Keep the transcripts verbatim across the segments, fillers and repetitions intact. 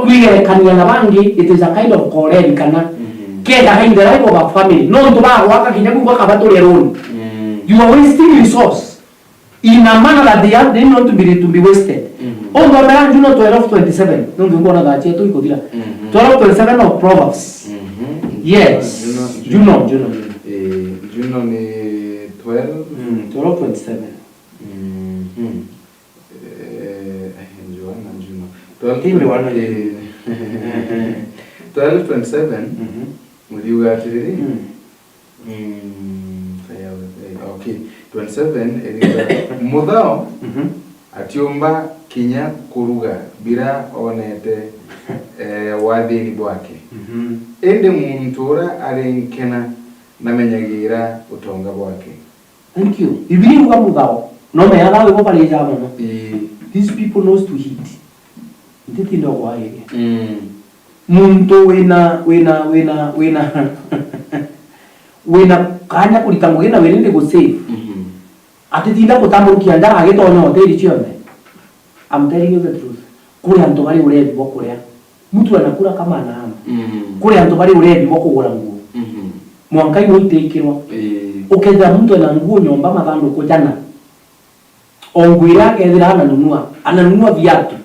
Kwigerekania na bangi, it is a kind of koreri kana Mhm. kenda ka in the life of a family. Nontu bagwaka kinya kuu bakabaturia loan. Mm. You are wasting resource in a manner that they have, they not to be, to be wasted. Mhm. Unthomera Juno twelve twenty-seven. Nontu mbona thaa cietu ikuthira. Mhm. Twelve twenty-seven of Proverbs. Mhm. Yes. Juno, Juno, Juno. Eh, Juno ni twelve? Mm, twelve twenty-seven. Mhm. Eh, eh, Joana, Juno. Twelve, Ti Joana, eh, twelve twenty-seven, Mhm. muthiuga atiriri, Mm. mm, kaya, eh, okay, twenty-seven, iriuga, "Muthao Mhm. atiumba kinya kuruga bira onete, eh, wathini bwake. Mhm. Indi muntu uria ari nkena namenyagira utonga bwake." Thank you. Bibilia iuga muthao. No mea thao ibo bari ja mono. Ii. These people knows to eat. Ntitinda kwariria. Mm. Muntu wina, wina, wina, wina, wina kanya kurita ngugi na wiri ndi gu save. Mhm. Atitinda gutamburukia njara agitonya hoteli cionthe. I'm telling you the truth. Kuri antu bari urebi bwa kuria. Mtu anakula kama anaama. Mm. Kuri antu bari urebi bwa kugura nguo. Mhm. Mwanka imwe itiikirwa. Ii. Ukethira mtu ena nguo nyomba mathanduku jana. O nguo iria akethira ananunua, ananunua viatu.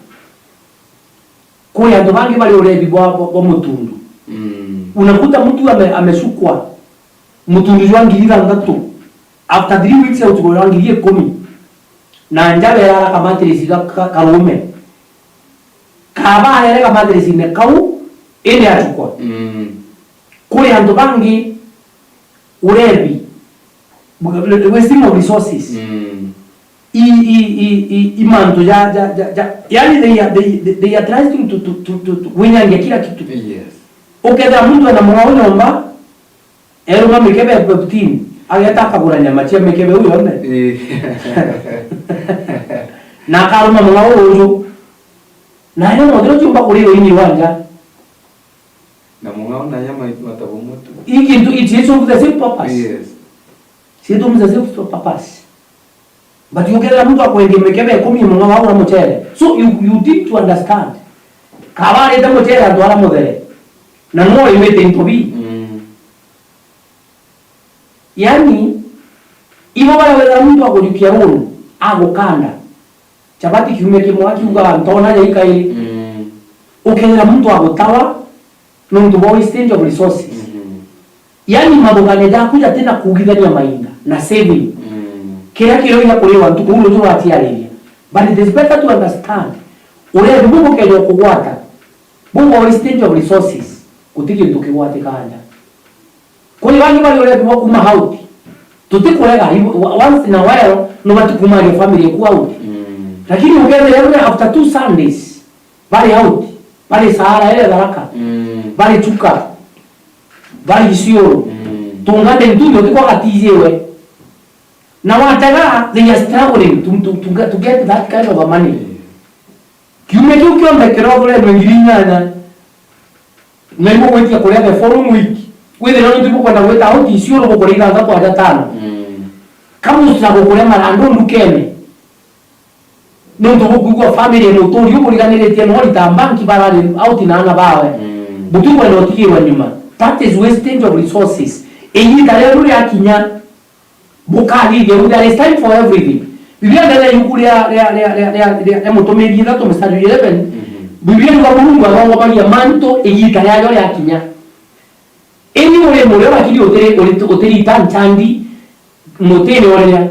Kuri antu bangi bari urebi bwa, bwa, bwa mutundu. Mm. Unakuta mtu ame-, amesukwa mutundu jwa ngiri ithanthatu. After three weeks ya utukwa jwa ngiri ikumi. Na nja berara kamatirisi ga, ka, karume. Kaba arere kamatirisi-ine kau, indi achukwa. Mm. Kuri antu bangi, urebi, wasting of resources. Mm. I, i, i, i, i mantu ja, ja, ja, ja, yani they are, they, they, they are trying to, to, to, to, to, gwinyangia kila kitu. Yes. Ukethira muntu ena mung'ao nyomba, eruma mikebe ya fifteen, ageta akagura nyama cia mikebe iu yonthe. Eh. Na akaruma mung'ao uju. Na aria mothiro ciumba kurirwa ini wa nja. Na mung'ao na nyama imatagwo mutu. Ii gintu, it is of the same purpose. Yes. It is of the same purpose. But ukethira muntu akwendia mikebe ikumi mung'ao wau na mucere. So you, you need to understand. Kaba arite mucere antu ara muthere. Na no imite into bi. Mm. Yani, ibo baria wethira muntu agujukia loan, agukanda. Chapati kiumia kimwe akiuga, "Ntona ja ikairi." Mm. Ukethira muntu agutawa, nontu bwa wastage of resources. Mhm. Yani, mathugania jaku jatina kuugithania mainda na saving. Mm. Kiria kiroiga kuriwa ntuku uu ruju rwaciariria. But it is better to understand, uria bubu bukeja kugwata, bubu bwa wastage of resources, guti gintu kigwatikaga nja. Kuri bangi bari urebi bwa kuma out. Tutikurega, i-, wa-, once in a while, nubati kumagia family eku out. Mm. Lakini ukethira after two Sundays, bari out, bari Sahara, ere Tharaka, Mm. bari Chuka, bari Isiolo. Mm. Tungate ntuyo, tikwa gatijiwe. Na watega, they are struggling to, to, to get, to get that kind of a money. Mm. Kiumia kiu kionthe kirogurerwe ngiri inyanya, na ibugwitia kuria the following week. Withira nontu ibukwenda gwita out Isiolo bukuria ithanthatu aja tano. Mm. Kamusa gukuria marandu ndukene. Nontu bukwigua family ya muturi uburiganiritie no rita banki barari out na ana bawe. Mm. Butikwenda utigirwa nyuma. That is wastage of resources. Igiita riu riakinya, bukathithia, there is time for everything. Biblia ndene yuku ria, ria, ria, ria, ria, ria, ria Mutumiri ithatu mstari eleven, Mhm. Biblia yuga Murungu athongomagia mantu igiita riayo riakinya. Ini uri murio lakini utiri, uri, utirita nchandi mutini o riria.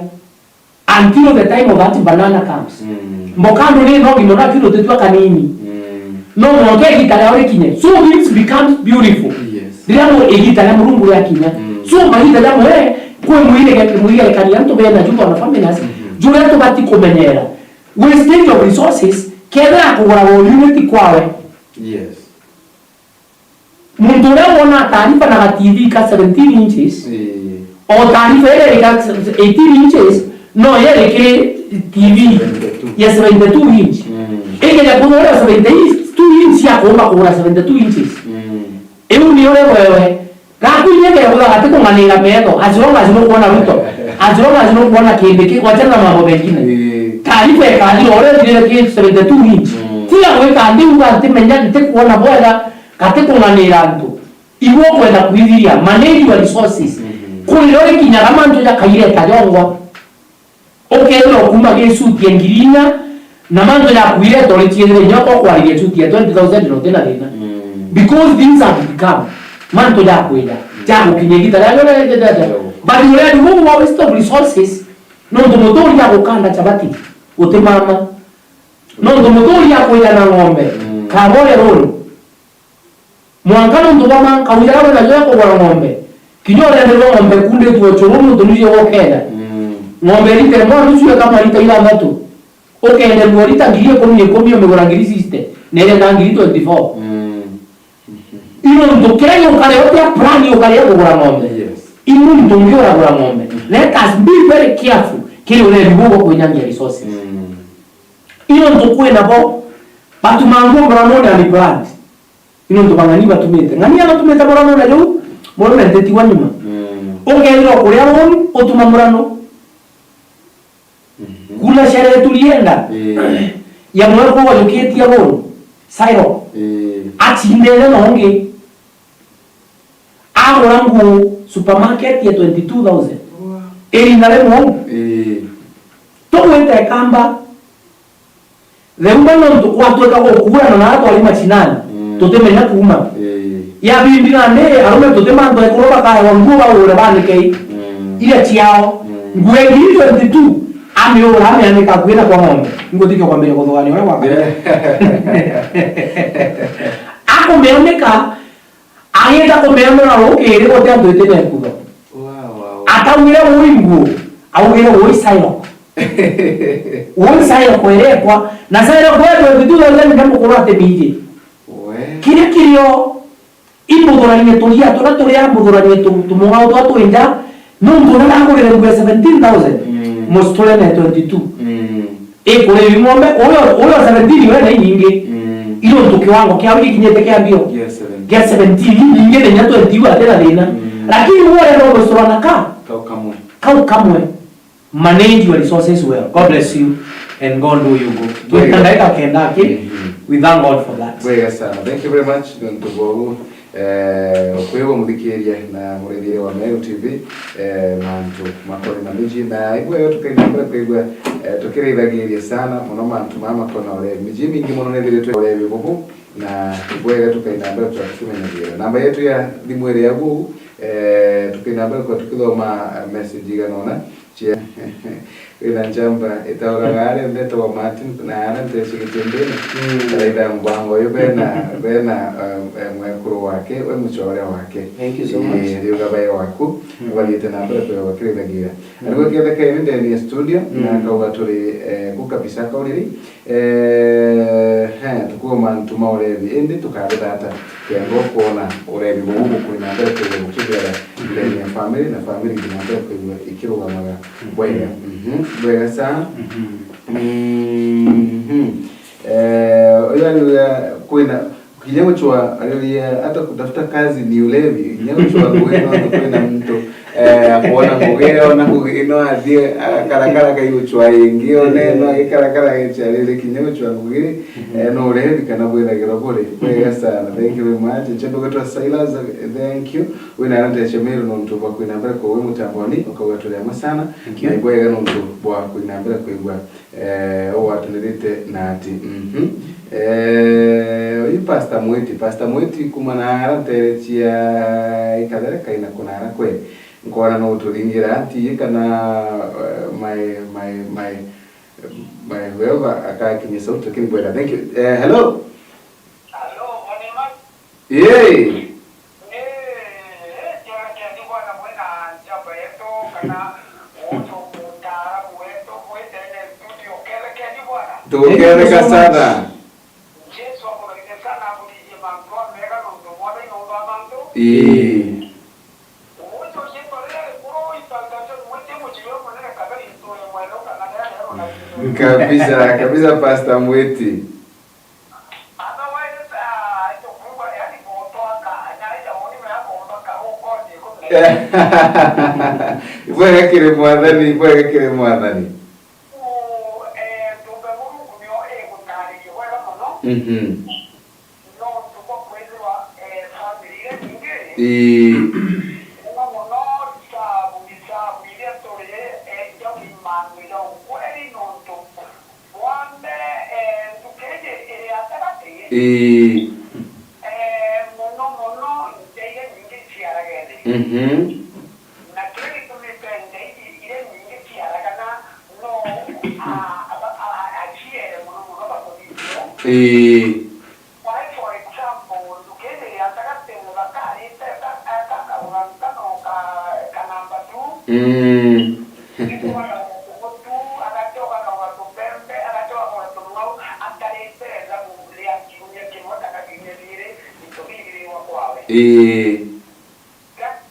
Until the time of that banana comes. Mm. Mbokandu ni thongi mono lakini utitua kanini. Mm. No mwanka igiita riao rikinye. So things becomes beautiful. Yes. Riria mu-, igiita ria Murungu riakinya. Mm. So magiita jamwe, kwi mwirege-, mwigerekania antu bena jumba na families, Mhm. juria tubati kumenyera. Wastage of resources, kethira kugura wa unit kwawe. Yes. Muntu uria wona taarifa na ga T V ka seventeen inches, Ii. O taarifa iria iri ka eighteen inches, no yeri kiri T V Seventy-two. Ya seventy-two inch. Mm. Ikeja kuthura seventy-two inch ya kuumba kugura seventy-two inches. Mm. Iu ni uria wewe. Gaku inya kegutha gati kung'anira metho, as long as nukwona Ruto, as long as nukwona Kindiki, wachana na mambo mengine. Ii. Taarifa ikathira uria uthirire ki seventy-two inch. Mm. Tiga gwika nthi uga ntimenya, ntikwona bwega, kati kung'anira antu. Igwe ukwenda kwithiria, manage your resources. Mhm. Kuri rio rikinyaga mantu jakaireta jongwa. Ukethirwa kuma gi suit ya ngiri inya, na mantu jaku ireta uriciethire inya uko kwariria suit ya twenty thousand na utina thina. Mm. Because things have become. Mantu jakwija, jagukinya igita ria rio ria. Yo. But uria ni bubu wa waste of resources, nontu muturi agukanda chabati, utimama. Nontu muturi akwija na ng'ombe, mm, kaba uria ruru. Mwanka nontu bwa manka uria wina jo ya kugura ng'ombe, kinya urenderwa ng'ombe kunditwe uchuru nontu nijio gwa Kenya. Mm. Ng'ombe irita imwe nusu ikama rita ithanthatu. Ukenderwa rita ngiri ikumi ikumi umigura ngiri sixty, na irenda ngiri twenty-four. Mm. Ino ntu kiria giukare utia plan giukare ya kugura ng'ombe. Yes. Imu ntu ungi uragura ng'ombe. Mm. Let us be very careful kiri urebi bubu kwinyangia resources. Mm. Ino ntu kwina bo, batuma nguo murano na ni plant. Ni nontu ba ng'ani batumite. Ng'ani abatumite murano na riu, murano ntetigwa nyuma. Mm. Ukethirwa kuria runi, utuma murano. Mhm. Kuna sherehe tulienda, eh, ya mwekuru wajukitie runi, Sairo. Eh. Achindene na ungi. Agura nguo supermarket ya twenty-two thousand. Wow. Irinda rimwe. Eh. Tugwite kamba. Riu bana nontu kwatwika gukuurana na aria twari macinani, mm, tutimenya kuuma. Ii. Ya bindi nandi, arume tuti mantu ekuru bakaewa nguo baure banikei, mm, iria ciao. Mm. Nguo ngiri twenty-two, amiura, amianika akui na kwa ng'ombe. Ngutikia kwambiria kuthugania uria gwakwa. Yeah. Akumianika, agita kumianura rukiri guti antu iti mekuga. Wow, wow, wow. Ataugire ui nguo, augire ui sairoko. Ui sairoko irekwa, na sairoko ya twenty-two thousand ni mukuru ati miji. We. Kiria kirio, imuthuranie turia, turia turia amuthuranie tu-, tumung'ao twa twinja, nontu uria nagurire nguo ya seventeen thousand, mm, musiture na twenty-two. Mm. Ikuri ng'ombe, uyo, uyo seventeen we na inyingi. Mm. Ino ntu kiwango kiao gikinyite kia mbio. Kia seventeen. Kia seventeen, inyingi nenya twenty iu atira thina. Mm. Lakini we urenda gusura na ka? Kau kamwe. Kau kamwe. Manage your resources well. God bless you and God do you good. Very good. Twita ndagika kenda aki. Mm-hmm. We thank God for that. Wega sana. Thank you very much, nontu bwa uu. Eh, ukwigua muthikiria na murithiri wa Meru T V, eh, mantu makoni na miji, na ibwega tukaina mbere kwigua, eh, tukirithagiria sana muno mantu mama makona urebi. Miji mingi muno nithiritwe urebi bubu, na ibwega tukaina mbere twakimenyagira. Namba yetu ya thimu iri ya gugu, eh, tukaina mbere kwa tukithoma, eh, message igana ona. Cia-, wina njamba itauraga aria mbetagwa Martin, na aria ntecigitie ndini. Mm. Araitha mbango uyu bena, bena, um, eh, mwekuru wake, we mucore wake. Thank you so much. Eh, riuga bae waku, mm, bariite na mbere kwega bakirithagira. Mm. Arigwe ketheka ini ndeni ya studio, mm, na akauga turi, eh, ku kabisa kauriri. Eh, he, tukuuma mantu ma urebi, indi tukarithata. Kenda ukwona urebi bubu bukwina mbere kwigua bukigera ndeni ya family, na family ina mbere kwigua ikirugamaga bwega. Mhm. Mhm, bwega sana. Mhm. Mhm. Eh, uyu ariuga kwina, kinya gucwa, ariuria hata kutafuta kazi ni ulevi, kinya gucwa ngugi no kwina muntu, eh, akwona ngugi, ona ngugi no athie, akarakara kaigucwa ingi, one no agikarakara gecha riri, kinya gucwa ngugi, mhm, eh, no ulevi kana bwithagirwa buri bwega sana. Thank you very much. Nchembe gwitwa Silas, thank you. Wina arantesha Meru nontu bwa kwina mbere kwa wi mutamboni, ukauga turi amwe sana. Thank you. Na ibwega nontu bwa kwina mbere kwigua, eh, ugwatanirite na ati. Mhm. Eh, uyu Pastor Mwiti, Pastor Mwiti kuma na aranterecia ikathere kaina kunara kwe. Nkona no turingira ati kana, eh, my, my, my, my whoever akakinyia sauti, lakini bwega. Thank you. Eh, hello. Hello, Mwanema. Yee. Eh, eh, kerekeni bwana mwina njamba yetu, kana uju mutaaramu wetu, mwitene studio, kerekeni bwana. Thank you so much. Tuketheka sana. Jesu amuthairie sana, amurithie mantu amega nontu mwathani nontu wa mantu. Ii. Uju riitwa riria rikuru, itangazo mwite mucii uria munene kabiri ntuure mwene ukang'ana ya leo na kabisa, kabisa, Pastor Mwiti. Ibwega kiri Mwathani, ibwega kiri Mwathani. Mhm. Nontu bwa kwithirwa, eh, family iria nyingi, ii, muno muno risabu, risabu iria turi, eh, jau i mantu ja ukweri, nontu bwa mbere, eh, ntuku iji iri atagati, ii, eh, muno muno nja iria nyingi iciaragene. Mhm. Na kiria gitumite nja iji iria nyingi ciaragana, no, a, a, a, a, aciere muno muno bakuthithio. Ii. Why, for example, nduka iji ya ntagati muthaka arite ka, ka, ka, ka, ka, ka number two. Mm. Agacoka akagura tumutu, agacoka akagura tupembe, agacoka akagura tumwau, atarite thabu ria kiumia kimwe kana biumia biiri, into bibiriwa kwawe. Ii. Ga-,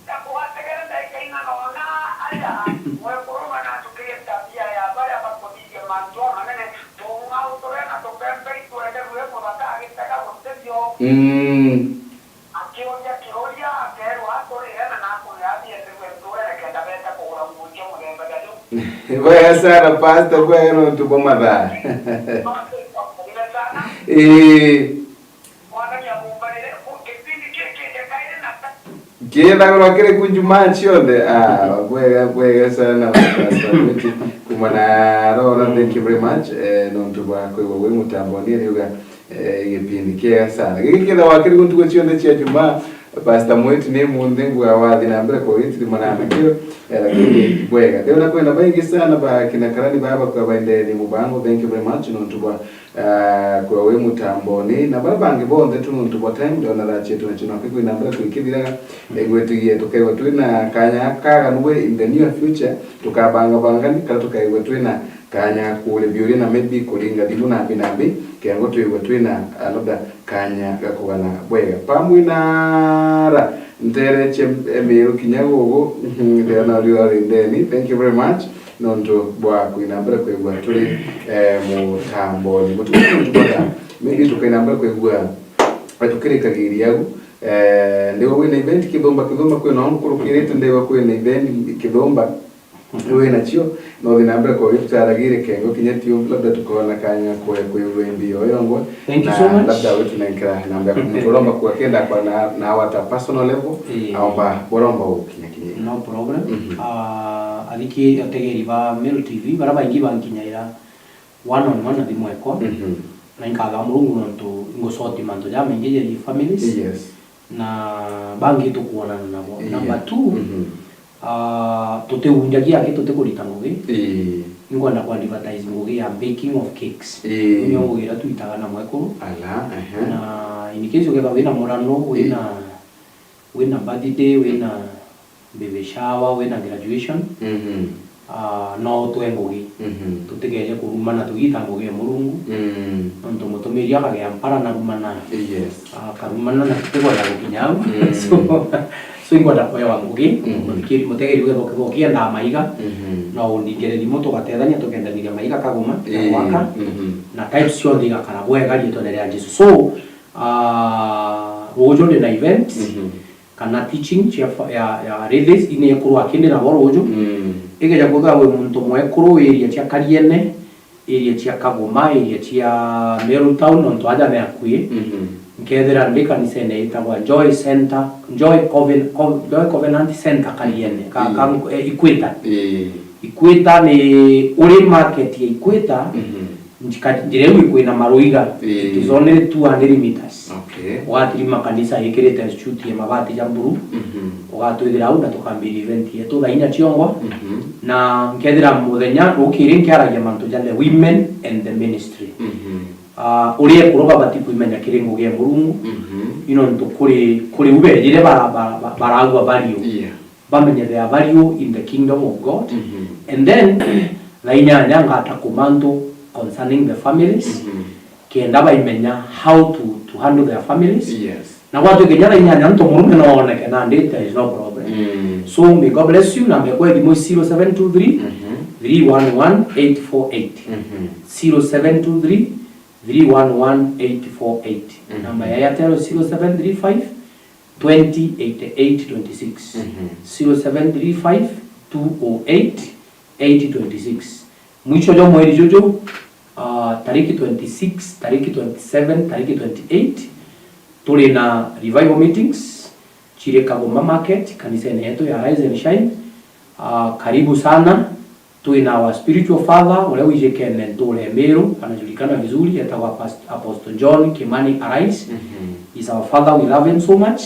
gakugwategera ndaika ing'ana ona aja, mwekuru mwana atukirie tabia ya baria bakuthithia mantu amanene, tung'au turia na tupembe itwenderue muthaka agitega gutithio. Mm. Akiuria kiuria, akerwa aturire na nakwira bienderue nturene kenda beta kugura nguo cia muthemba ja ju. Bwega sana, Pastor, bwega nontu bwa mathaa. Nontu ikwambarire sana. Ii. Mwathani amumbarire, mu-, gipindi kii kije kairi na ka- Kiithagirwa kiri ku Jumaa cionthe. Ah, bwega, bwega sana, Pastor Mwiti. Kuma na Rora, thank you very much. Eh, nontu bwa kwigua wi mutamboni, riuga, eh, gipindi kiega sana. Giki kithagwa kiri ku ntuku cionthe cia Jumaa, Pastor Mwiti ni munthi nguga wathi na mbere kwa witiri manana kio, eh, lakini bwega. Ndiona kwina baingi sana ba kina karani baba kwa baendeni mubango. Thank you very much, nontu bwa Ah, kwa wi mutamboni, na baria bangi bonthe tu nontu bwa time, ndiona thaa cietu nacio no kikwina mbere twikithiraga, igwe tugie tukaigua twina kanya kaganu we in the near future, tukabangabangani, kana tukaigua twina kanya kuria biuria na maybe kuringa thimu nambi nambi, kiango twigua twina another kanya ga kugana bwega. Pamwe na ara, ntereche Emiru kinya gugu, ndiona uri uri ndeni. Thank you very much. Nontu bwa kwina mbere kwigua turi, eh, mutamboni. Mutuku nontu bwa thaa, maybe tukaina mbere kwigua, eh, tukirikagiria au. Eh, ndiwa wina event Kithumba, Kithumba kwina unkurukirite, ndiwa kwina event Kithumba wina cio, no thina mbere kwa gitutaragiire kengo kinya tio, labda tukaona kanya kwe kwigua mbio yongwe. Thank you so much. Na labda wetu nenkera namba ya kumutolomba kwa kenda kwa na, na wata personal level, eh, aomba, boromba ukinya kinya. No problem. Mhm. Ah, athiki ategeri ba Meru T V, bara baingi bankinyaira one on one na thimu ekwa. Mhm. Na inkatha Murungu nontu ingusoti mantu ja maingi jegie families. Yes. Na bangi tukuonana nabo. Yes. Number two, mhm, ah, tutiunjagia aki, tutikurita ngugi. Ii. Inkwenda ku advertise ngugi ya baking of cakes. Ii. Nio ngugi iria twitaga na mwekuru. Ala, ehe. Na in case ukethwa wina murano, wina, ii, wina birthday, wina baby shower, wina graduation, mhm, ah, no utwe ngugi. Mhm. Tutikeje kurumana tugita ngugi ya Murungu. Mm. Nontu mutumiri akagea mpara na rumana. Yes. Akarumana na tutikwenda gukinya au. Mm. So, so inkwenda kwewa ngugi. Mhm. Muthikiri, mutegeri wetho kibo kiendaa maiga. Mhm. No undingire thimu tugatethania tukendaniria maiga kaguma, ii, gwaka. Mhm. Na types cionthe igakara bwega rietwene ria Jesu. So, ah, ruju ndi na event. Mhm. Kana teaching cia fa-, ya, ya Rithies, ine ekurwa akindi nabo ruju. Mm. Igeja kwithirwa wi muntu mwekuru wi area cia Kariene, area cia Kagoma, area cia Meru Town, nontu aja me akui. Mhm. Nkethira ndi kanisene itagwa Joy Center, Joy Coven-, Co-, Joy Covenant Center Kariene, ka, ka, mm, eh, Equator. Ii. Equator ni uri market ya Equator. Mhm. Njika-, njira iu ikwina maruiga, ii, it is only two hundred meters. Okay. Ugatirima kanisa ikirite suit ya mabati ja mburu. Mhm. Ugatwithira au na tukambiria event yetu thaa inya ciongwa. Mhm. Na nkethira muthenya rukiri nkiaragia mantu ja the women and the ministry. Mhm. Ah, uria ekuru babati kwimenya kiri ngugi ya Murungu. Mhm. Ino ntu kuri, kuri ubejire bara-, bara-, bara-, baragua bario. Yeah. Bamenye their value in the kingdom of God. Mhm. And then, thaa inyanya ngata ku mantu concerning the families. Mhm. Kenda baimenya how to, to handle their families. Yes. Na gwatuika kinya thaa inyanya ntu murume no oneke nandi, there is no problem. Mm. So may God bless you. Namba ekwa thimu zero seven two three, three one one, eight four eight. Mhm. Zero seven two three, three one one, eight four eight. Mhm. Namba ya Airtel zero seven three five, twenty eighty eight twenty six. Mhm. Zero seven three five, two oh eight, eight twenty six. Mwisho jwa mweri juju, ah, Ah, tariki twenty-six, tariki twenty-seven, tariki twenty-eight, turi na revival meetings, ciri Kagoma Market, kanisene yetu ya Rise and Shine. Ah, karibu sana. Twi na our spiritual father, uria wijikene ntuura ya Meru, anajulikana vizuri, etagwa Past-, Apostle John Kimani Arais. Mhm. He's our father, we love him so much.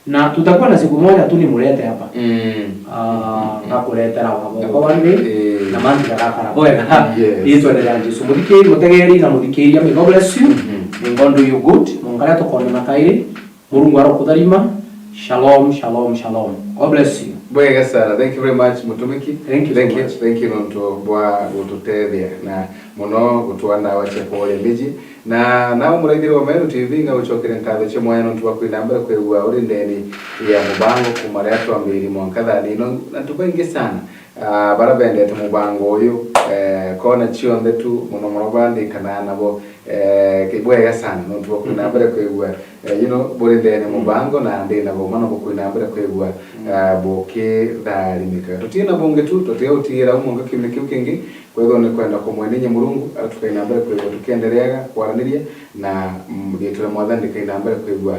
Na tutakuwa na siku moja tu nimulete hapa. Mm. Ah, ngakuretera wabo kwa one day, eh, na mantu gagakara bwega. Yes. Riitwa ni ria Jesu. Muthikiri, mutegeri na muthikiria, may God bless you. Mhm. May God do you good. Mwanka riria tukonana kairi, Murungu arokutharima. Shalom, shalom, shalom. God bless you. Bwega sana. Thank you very much, mutumiki. Thank you so much. Thank you, thank you nontu bwa gututethia na muno gutwaa ndawa cia kworia miji. Na nawe muraithiri wa Meru T V, ngagucokere nkatho cia mwanya nontu bwa kwina mbere kwigua uri ndeni ya mubango kuma riria twambiririe mwanka thaa nino, na antu baingi sana, ah, baria bendete mubango uyu, eh, kona cionthe tu, muno muno bandikanaga nabo, eh, ki-, bwega sana nontu bwa kwina mbere kwigua, eh, you know, buri ndeni ya mubango, na ndina boma no bukwina mbere kwigua, ah, bukitharimika. Tutina bungi tu, tutigutigira umwe nka kiumia kiu kingi, Kwethirwa ni kwenda kumweninyia Murungu, ara tukaina mbere kwigua tukiendereaga kwaraniria na, mm, riitwa ria Mwathani rikaina mbere kwigua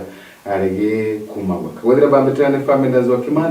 rigikumagua. Kwithira bambitira ni family na Zwa Kimani,